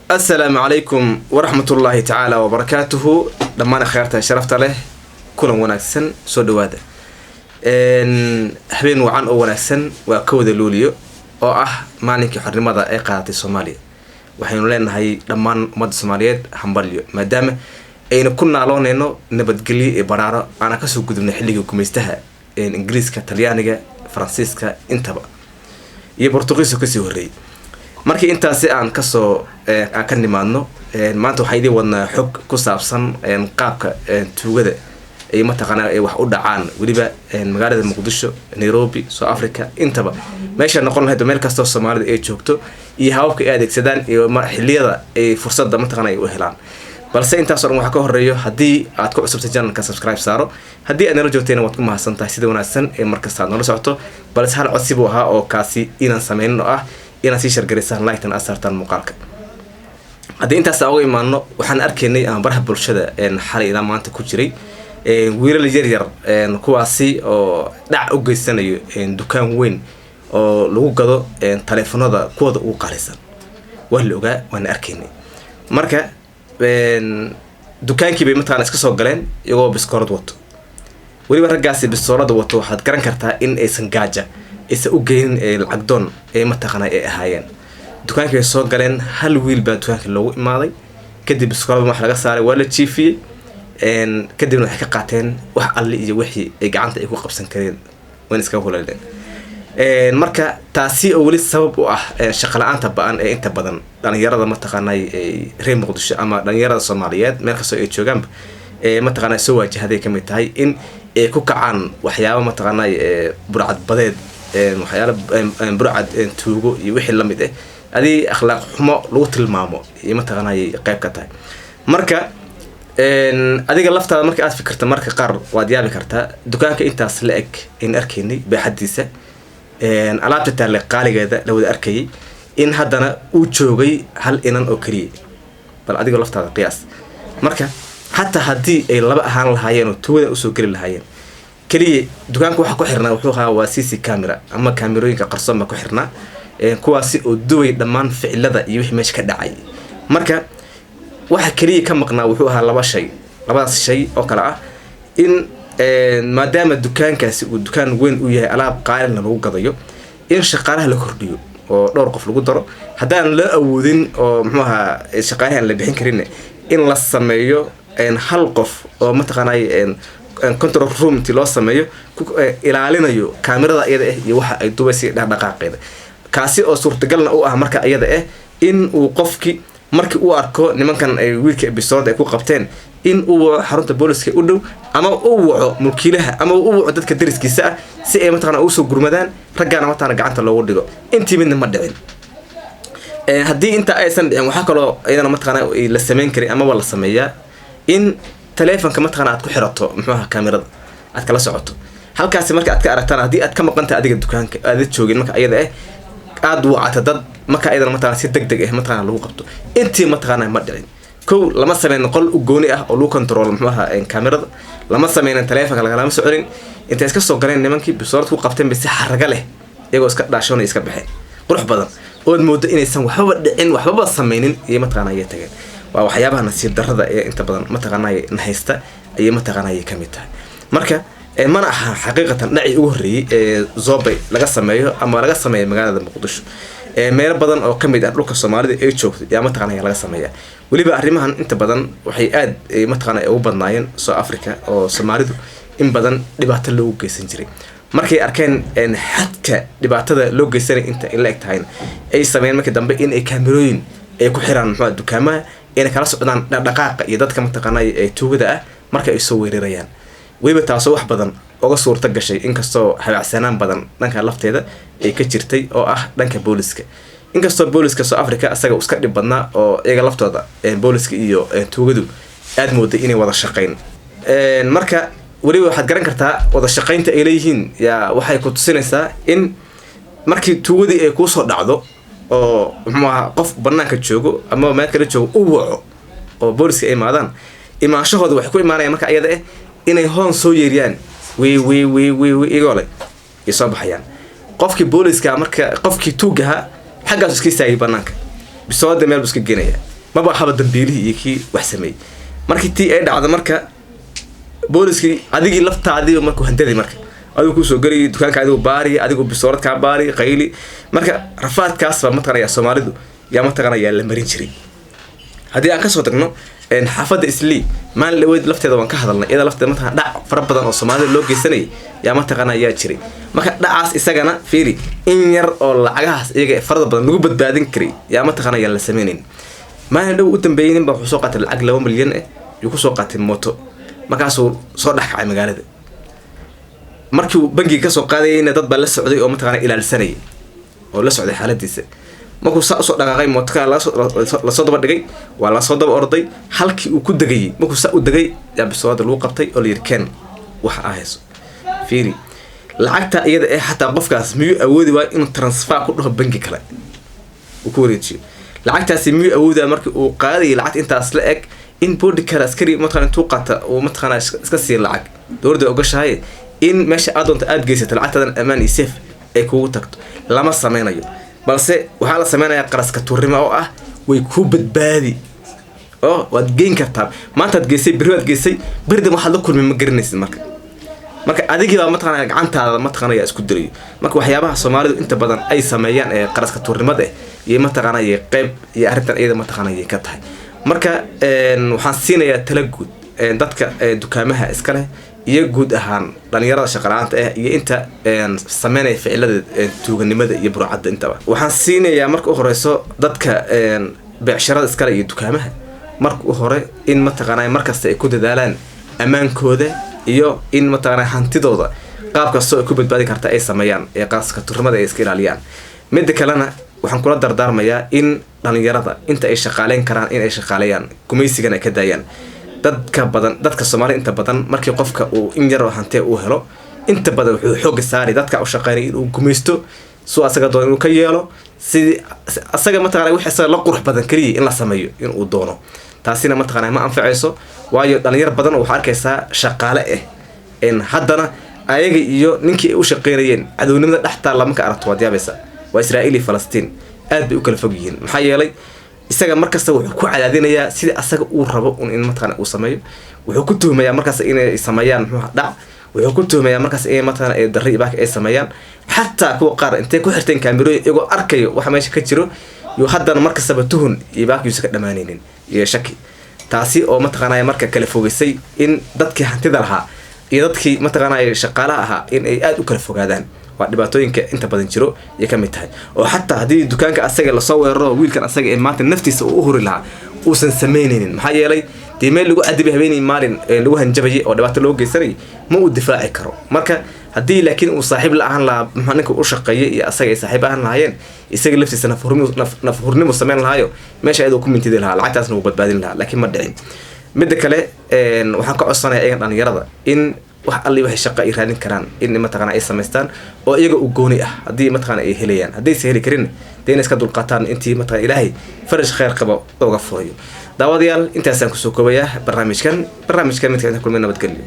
Asalaamu calaykum waraxmatullaahi tacaala wabarakaatuhu. Dhammaan akhyaarta sharafta leh, kulan wanaagsan, soo dhawaada. Habeen wacan oo wanaagsan. Waa 1da Luuliyo oo ah maalinkii xornimada ay qaadatay Soomaaliya. Waxaynu leenahay dhammaan ummadda Soomaaliyeed hambalyo, maadaama aynu ku naalooneyno nabadgelyo iyo baraaro aana kasoo gudubnay xilligii gumaystaha Ingiriiska, Talyaaniga, Faransiiska intaba iyo Bortuqiiska kasii horreeyay. Markii intaasi aan kasoo aan ka nimaadno, maanta waxaan idiin wadnaa xog ku saabsan qaabka tuugada ay mataqaanaa ay wax u dhacaan, weliba magaalada Muqdisho, Nairobi, South Africa, intaba meesha noqon lahayd, meel kastoo Soomaalida ay joogto, iyo hababka ay adeegsadaan iyo xiliyada ay fursadda mataqana ay u helaan. Balse intaasoo dhan waxaa ka horeeyo, haddii aad ku cusubtay channelka, subscribe saaro. Haddii aad nala joogtayna, waad ku mahadsan tahay sida wanaagsan ee markasta aad noola socoto. Balse hal codsi buu ahaa oo kaasi inaan sameynin, oo ah inaad sii share garaysaan, like-tan aad saartaan muuqaalka. Haddii intaas aan uga imaano, waxaan arkaynay ama baraha bulshada xalay ilaa maanta ku jiray wiilal yar yar, kuwaasi oo dhac u geysanayo dukaan weyn oo lagu gado taleefanada kuwooda ugu qaalisan. Waa la ogaa, waana arkaynay. Marka dukaankii bay mataqana iska soo galeen iyagoo biskoorad wato. Weliba raggaasi bistoolada wato, waxaad garan kartaa in aysan gaaja aysan u geynin, lacag doon ee mataqaana ay ahaayeen. Dukaankii bay soo galeen, hal wiil baa dukaanka loogu imaaday. Kadib biskoolada wax laga saaray, waa la jiifiyey. Kadibna waxay ka qaateen wax alli iyo wixii ay gacanta ay ku qabsan kareen, wayna iskaga huleeleen. Marka taasi oo weli sabab u ah shaqa la-aanta ba-an ee inta badan dhalinyarada mataqaanay reer Muqdisho ama dhalinyarada Soomaaliyeed meel kastoo ay joogaanba mataqaanay soo waajahaday kamid tahay in ay ku kacaan waxyaaba mataqaanay burcad badeed, waxyaala burcad tuugo iyo wixii lamid ah, adii akhlaaq xumo lagu tilmaamo iyo mataqaanay qayb ka tahay. Marka adiga laftaada marka aad fikirto, marka qaar waad yaabi kartaa. Dukaanka intaas la eg in arkaynay baaxadiisa, alaabta taale qaaligeeda la wada arkayay, in haddana uu joogay hal inan oo keliya, bal adigoo laftaada qiyaas. Marka xataa haddii ay laba ahaan lahaayeen oo tuugada usoo geli lahaayeen keliya, dukaanka waxa ku xirnaa wuxuu ahaa waa CC camera ama kaamerooyinka qarsoon baa ku xirnaa, kuwaasi oo duway dhammaan ficilada iyo wixii meesha ka dhacay. Marka waxa keliya ka maqnaa wuxuu ahaa laba shay, labadaas shay oo kale ah in maadaama dukaankaasi uu dukaan weyn u yahay, alaab qaalina lagu gadayo, in shaqaalaha la kordhiyo oo dhowr qof lagu daro. Haddaan la awoodin oo muxuu ahaa shaqaalahi aan la bixin karin, in la sameeyo hal qof oo mataqaanay control room intii loo sameeyo ilaalinayo kaamirada iyada ah iyo waxa ay dubaysa dhaqdhaqaaqeeda, kaasi oo suurtagalna u ah marka iyada ah in uu qofki markii uu arko nimankan ay wiilka episode ay ku qabteen, in uu waco xarunta booliska u dhow ama uu waco mulkiilaha ama uu waco dadka dariskiisa ah, si ay mataqana usoo gurmadaan raggaana mataqana gacanta loogu dhigo. Intii midna ma dhicin. Haddii intaa aysan dhicin, waxaa kaloo iyadana mataqana la sameyn karay amaba la sameeyaa in taleefonka mataqana aad ku xirato muxuu ahaa kaamirada, aad kala socoto halkaasi. Marka aad ka aragtaan, haddii aad ka maqantahay adiga dukaanka aada joogin, marka iyada ah aada wacata dad, marka ayadana mataqana si deg deg ah mataqana lagu qabto. Intii mataqana ma dhicin. Kow, lama sameynin qol u gooni ah oo lagu control muxuu ahaa kaamirada, lama sameynin taleefonka, lagalama soconin. Intay iska soo galeen nimankii, bisoorad ku qabteen bay si xaraga leh iyagoo iska dhaashoonay iska baxeen, qurux badan ood moodo inaysan waxbaba dhicin, waxbaba sameynin iyo mataqana ayay tageen. Waa waxyaabaha nasiib darrada ee inta badan mataqaanay na haysta ayay mataqaanay ka mid tahay. Marka mana aha xaqiiqatan dhacii ugu horreeyey ee zobay laga sameeyo ama laga sameeyo magaalada Muqdisho. Meelo badan oo kamid ah dhulka Soomaalida ay joogto yaa mataqaanaya laga sameeya. Weliba arrimahan inta badan waxay aad mataqaana ugu badnaayeen South Africa, oo Soomaalidu in badan dhibaato loogu geysan jiray. Markay arkeen xadka dhibaatada loo geysanay inta ay la eg tahayna, ay sameeyeen markii dambe in ay kaamerooyin ay ku xiraan muxuu dukaamaha, inay kala socdaan dhaqdhaqaaqa iyo dadka mataqaanay ee tuugada ah marka ay soo weerarayaan. Weliba taasoo wax badan uga suurta gashay, inkastoo habacsanaan badan dhanka lafteeda ay ka jirtay oo ah dhanka booliska, inkastoo booliska South Africa isaga iska dhib badnaa oo iyaga laftooda booliska iyo tuugadu aada mooday inay wada shaqayn. Marka weliba waxaad garan kartaa wada shaqaynta ay leeyihiin yaa waxay ku tusinaysaa in markii tuugadii ay kuusoo dhacdo oo muxuu ahaa qof banaanka joogo ama meel kala joogo u waco oo booliska ay imaadaan, imaanshahooda waxay ku imaanayaan marka iyada ah inay hoon soo yeeriyaan, wii wii wii wii wii, iyagoo leh ay soo baxayaan. Qofkii booliska marka qofkii tuugaha xaggaasu iska istaagay banaanka, bisooda meel buu iska geenaya. Maba ahaba dambiilihii iyo kii wax sameeyey. Markii tii ay dhacdo, marka booliskii adigii laftaadiiba markuu handadi, marka adigu kusoo geliy dukaanka, adigu baari, adigu bisoorad kaa baari, qayli. Marka rafaadkaas baa mataqanaya Soomaalidu yaa mataqanaya la marin jiray. Haddii aan kasoo tagno xaafadda Islii, maalin dhaweyd lafteeda waan ka hadalnay. Iyada lafteeda mataqana dhac fara badan oo Soomaalida loo geysanayay yaa mataqana yaa jiray. Marka dhacaas isagana fiiri, in yar oo lacagahaas iyaga ee farada badan lagu badbaadin karay yaa mataqana yaan la sameynayn. Maalin dhow u dambeeyey nin baa wuxuu soo qaatay lacag 2 milyan ah, yuu kusoo qaatay mooto, markaasuu soo dhex kacay magaalada. Markii uu bangiga kasoo qaadayayna dad baa la socday oo mataqana ilaalsanayay oo la socday xaaladiisa. Markuu saa usoo dhaqaaqay, mooto kale lasoo daba dhigay, waa lasoo daba orday. Halkii uu ku degayay markuu saa u degay yaa bisoolada lagu qabtay oo la yidhi, "Keen waxa aa hayso." Fiiri, lacagta iyada ee xataa qofkaas miyuu awoodi waayo inuu transfer ku dhaho bangi kale uu ku wareejiyo lacagtaasi? Miyuu awoodi waaya markii uu qaadayay lacagta intaas la eg in bodyguard askari mataqana intuu qaata uu mataqana iska siiya lacag? Dowladda ogashahay in meesha aad doonto aad geysato, lacagtaadan ammaan iyo safe ay kugu tagto. Lama sameynayo, balse waxaa la sameynayaa qaraska tuurnimo oo ah way kuu badbaadi oo waad geyn kartaa. Maantaad geysay, berri waad geysay, beridan waxaad la kulmay ma garanaysid. Marka adigii baa mataqanaya gacantaada mataqanaya isku dirayo. Marka waxyaabaha Soomaalidu inta badan ay sameeyaan ee qaraska tuurnimada eh iyo mataqanaya qeyb iyo arrintan iyada mataqanaya ka tahay. Marka waxaan siinayaa tala guud dadka dukaamaha iska leh iyo guud ahaan dhalinyarada shaqala-aanta ah iyo inta sameynaya ficilada tuuganimada iyo burcadda intaba. Waxaan siinayaa marka u horeyso dadka beecsharada iskale iyo dukaamaha, marka u hore in mataqaanaa markasta ay ku dadaalaan ammaankooda iyo in mataqaanaa hantidooda qaab kastoo ay ku badbaadi karta ay sameeyaan ee qaraska turnimada ay iska ilaaliyaan. Midda kalena waxaan kula dardaarmayaa in dhalinyarada inta ay shaqaaleyn karaan in ay shaqaaleeyaan, gumaysigana ay ka daayaan. Dadka badan, dadka Soomaalida inta badan, markii qofka uu in yaroo hantee uu helo, inta badan wuxuu xooga saari dadka u shaqeynaya inuu gumaysto, suu asaga doono inuu ka yeelo, sidii asaga mataqana wix asaga la qurux badan keliya in la sameeyo inuu doono. Taasina mataqana ma anfacayso, waayo dhalinyar badan oo waxaa arkaysaa shaqaale ah in haddana ayaga iyo ninkii ay u shaqeynayeen cadownimada dhex taalla marka aragto waad yaabaysaa. Waa Israa'iil iyo Falastiin, aad bay u kala fog yihiin. Maxaa yeelay isaga markasta wuxuu ku cadaadinayaa sidii asaga uu rabo un in mataqana uu sameeyo. Wuxuu ku tuhmayaa markaas inay sameeyaan muxuu dhac, wuxuu ku tuhmayaa markaas inay mataqana ay darri iyo baaka ay sameeyaan. Xataa kuwa qaar intay ku xirteen kaamirooyin iyagoo arkayo waxa meesha ka jiro iyo haddana markastaba tuhun iyo baakiyuusa ka dhammaanaynin iyo shaki, taasi oo mataqaanaya marka kala fogeysay in dadkii hantida lahaa iyo dadkii mataqaanaya shaqaalaha ahaa in ay aada u kala fogaadaan. Waa dhibaatooyinka inta badan jiro ayay ka mid tahay, oo xataa haddii dukaanka asaga lasoo weeraro, wiilkan asaga ee maanta naftiisa uu u huri lahaa uusan samaynaynin. Maxaa yeelay dee meel lagu cadibay habeenii maalin lagu hanjabayay oo dhibaato loo geysanayay ma uu difaaci karo. Marka haddii laakiin uu saaxiib la ahaan lahaa maxaa ninka u shaqeeyay iyo asaga ay saaxiib ahaan lahaayeen, isaga laftiisa nafhurnimu samayn lahaayo, meesha ayadoo ku mintidi lahaa, lacagtaasna wuu badbaadin lahaa, laakiin ma dhicin. Midda kale waxaan ka codsanayaa iyagan dhalinyarada in wax alli waxay shaqa ay raadin karaan in mataqana ay samaystaan oo iyaga u gooni ah, haddii mataqana ay helayaan. Haddaysa heli karin, dee inay iska dulqaataan intii mataqana Ilaahay faraj khayr qabo uga furayo. Daawadayaal, intaasaan kusoo koobayaa barnaamijkan. Barnaamijkan midka inta kulmay, nabadgelyo.